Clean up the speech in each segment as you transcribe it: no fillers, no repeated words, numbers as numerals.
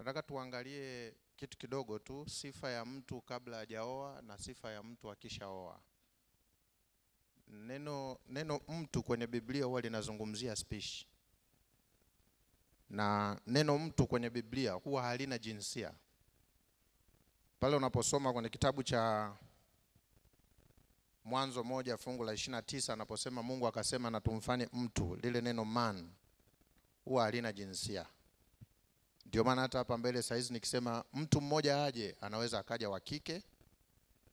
Nataka tuangalie kitu kidogo tu, sifa ya mtu kabla hajaoa na sifa ya mtu akishaoa. Neno mtu kwenye Biblia huwa linazungumzia species. Na neno mtu kwenye Biblia huwa halina jinsia. Pale unaposoma kwenye kitabu cha Mwanzo 1 fungu la 29, anaposema Mungu akasema na tumfanye mtu, lile neno man huwa halina jinsia. Ndio maana hata hapa mbele saizi nikisema mtu mmoja aje, anaweza akaja wa kike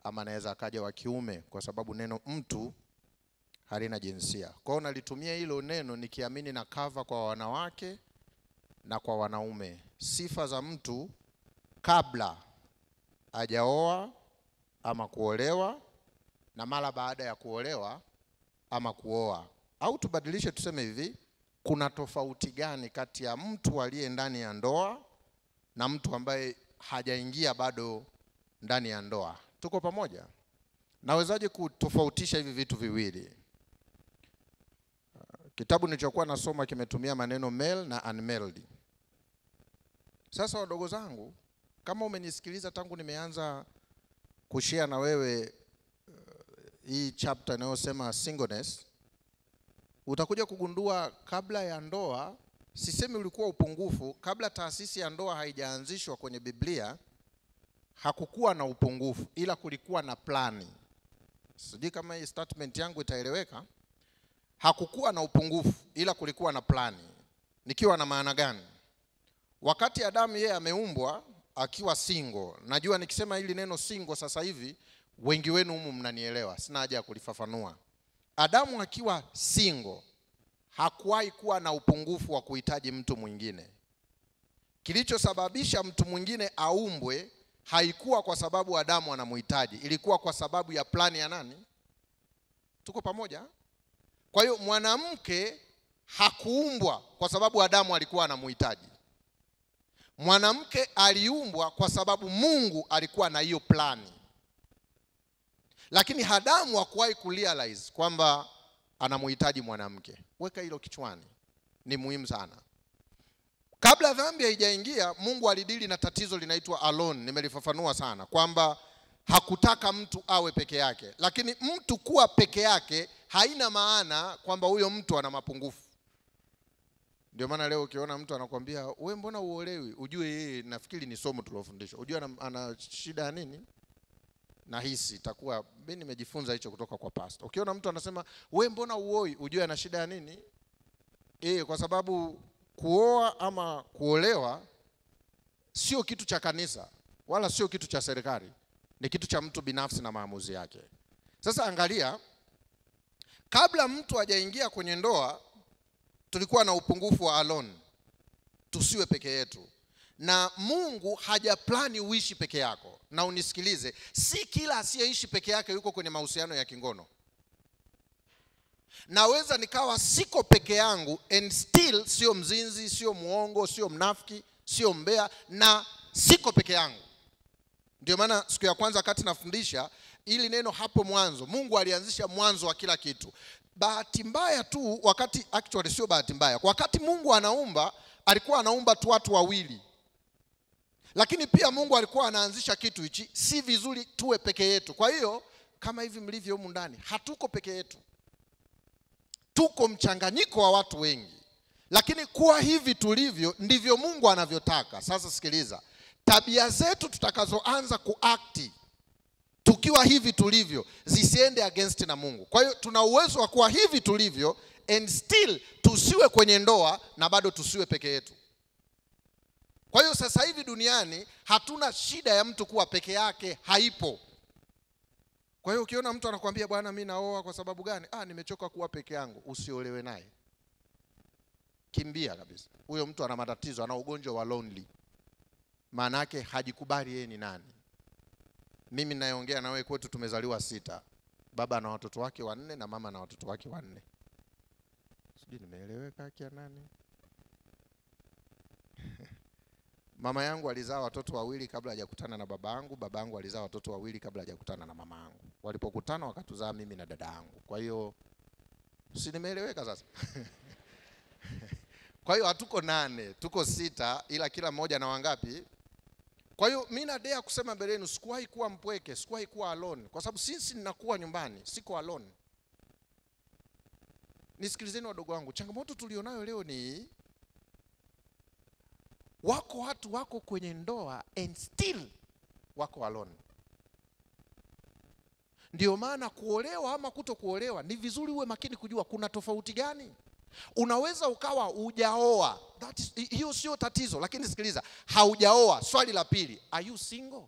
ama anaweza akaja wa kiume, kwa sababu neno mtu halina jinsia. Kwa hiyo nalitumia hilo neno nikiamini na cover kwa wanawake na kwa wanaume. Sifa za mtu kabla hajaoa ama kuolewa na mara baada ya kuolewa ama kuoa. Au tubadilishe tuseme hivi, kuna tofauti gani kati ya mtu aliye ndani ya ndoa na mtu ambaye hajaingia bado ndani ya ndoa? Tuko pamoja? Nawezaje kutofautisha hivi vitu viwili? Kitabu nilichokuwa nasoma kimetumia maneno male na unmarried. Sasa wadogo zangu, kama umenisikiliza tangu nimeanza kushare na wewe hii chapter inayosema singleness, utakuja kugundua kabla ya ndoa, sisemi ulikuwa upungufu, kabla taasisi ya ndoa haijaanzishwa kwenye Biblia hakukuwa na upungufu, ila kulikuwa na plani. Sijui kama hii statement yangu itaeleweka. Hakukuwa na upungufu ila kulikuwa na plani. Nikiwa na maana gani? Wakati Adamu yeye ameumbwa akiwa single. Najua nikisema hili neno single sasa hivi wengi wenu humu mnanielewa, sina haja ya kulifafanua. Adamu akiwa single hakuwahi kuwa na upungufu wa kuhitaji mtu mwingine. Kilichosababisha mtu mwingine aumbwe haikuwa kwa sababu Adamu anamhitaji, ilikuwa kwa sababu ya plani ya nani? Tuko pamoja? Kwa hiyo mwanamke hakuumbwa kwa sababu Adamu alikuwa anamhitaji. Mwanamke aliumbwa kwa sababu Mungu alikuwa na hiyo plani. Lakini Adamu hakuwahi kurealize kwamba anamhitaji mwanamke. Weka hilo kichwani, ni muhimu sana. Kabla dhambi haijaingia, Mungu alidili na tatizo linaitwa alone. Nimelifafanua sana kwamba hakutaka mtu awe peke yake. Lakini mtu kuwa peke yake haina maana kwamba huyo mtu ana mapungufu. Ndio maana leo ukiona mtu anakuambia wewe mbona uolewi, ujue yeye, nafikiri ni somo tulilofundishwa, ujue ana shida ya nini? Nahisi itakuwa mimi nimejifunza hicho kutoka kwa pastor. Ukiona mtu anasema wewe mbona uoi, ujue ana shida ya nini? Kwa sababu kuoa ama kuolewa sio kitu cha kanisa wala sio kitu cha serikali, ni kitu cha mtu binafsi na maamuzi yake. Sasa angalia, kabla mtu hajaingia kwenye ndoa tulikuwa na upungufu wa alone, tusiwe peke yetu. Na Mungu hajaplani uishi peke yako. Na unisikilize, si kila asiyeishi peke yake yuko kwenye mahusiano ya kingono. Naweza nikawa siko peke yangu and still sio mzinzi, sio muongo, sio mnafiki, sio mbea, na siko peke yangu. Ndio maana siku ya kwanza wakati nafundisha ili neno hapo mwanzo, Mungu alianzisha mwanzo wa kila kitu. Bahati mbaya tu wakati, actually sio bahati mbaya, wakati Mungu anaumba alikuwa anaumba tu watu wawili. Lakini pia Mungu alikuwa anaanzisha kitu hichi, si vizuri tuwe peke yetu. Kwa hiyo kama hivi mlivyo humu ndani, hatuko peke yetu. Tuko mchanganyiko wa watu wengi. Lakini kuwa hivi tulivyo ndivyo Mungu anavyotaka. Sasa sikiliza, tabia zetu tutakazoanza kuakti tukiwa hivi tulivyo zisiende against na Mungu. Kwa hiyo tuna uwezo wa kuwa hivi tulivyo and still tusiwe kwenye ndoa na bado tusiwe peke yetu. Kwa hiyo sasa hivi duniani hatuna shida ya mtu kuwa peke yake, haipo. Kwa hiyo ukiona mtu anakuambia bwana mimi naoa kwa sababu gani? Nimechoka kuwa peke yangu, usiolewe naye. Kimbia kabisa. Huyo mtu ana matatizo, ana ugonjwa wa lonely. Maana yake hajikubali yeye ni nani. Mimi ninayeongea na wewe, kwetu tumezaliwa 6. Baba na watoto wake 4 na mama na watoto wake 4. Sijui nimeeleweka kia nani? Mama yangu alizaa watoto 2 kabla hajakutana na babangu, babangu alizaa watoto 2 kabla hajakutana na mama yangu. Walipokutana wakatuzaa mimi na dada yangu. Kwa hiyo si nimeeleweka sasa? Kwa hiyo hatuko 8, tuko 6, ila kila mmoja na wangapi? Kwa hiyo mimi nadea kusema mbele yenu, sikuwahi kuwa mpweke, sikuwahi kuwa alone, kwa sababu since ninakuwa nyumbani siko alone. Nisikilizeni wadogo wangu, changamoto tulionayo leo ni wako watu wako kwenye ndoa and still wako alone. Ndio maana kuolewa ama kutokuolewa ni vizuri uwe makini kujua kuna tofauti gani. Unaweza ukawa hujaoa, that is, hiyo sio tatizo, lakini sikiliza, haujaoa. Swali la pili, are you single?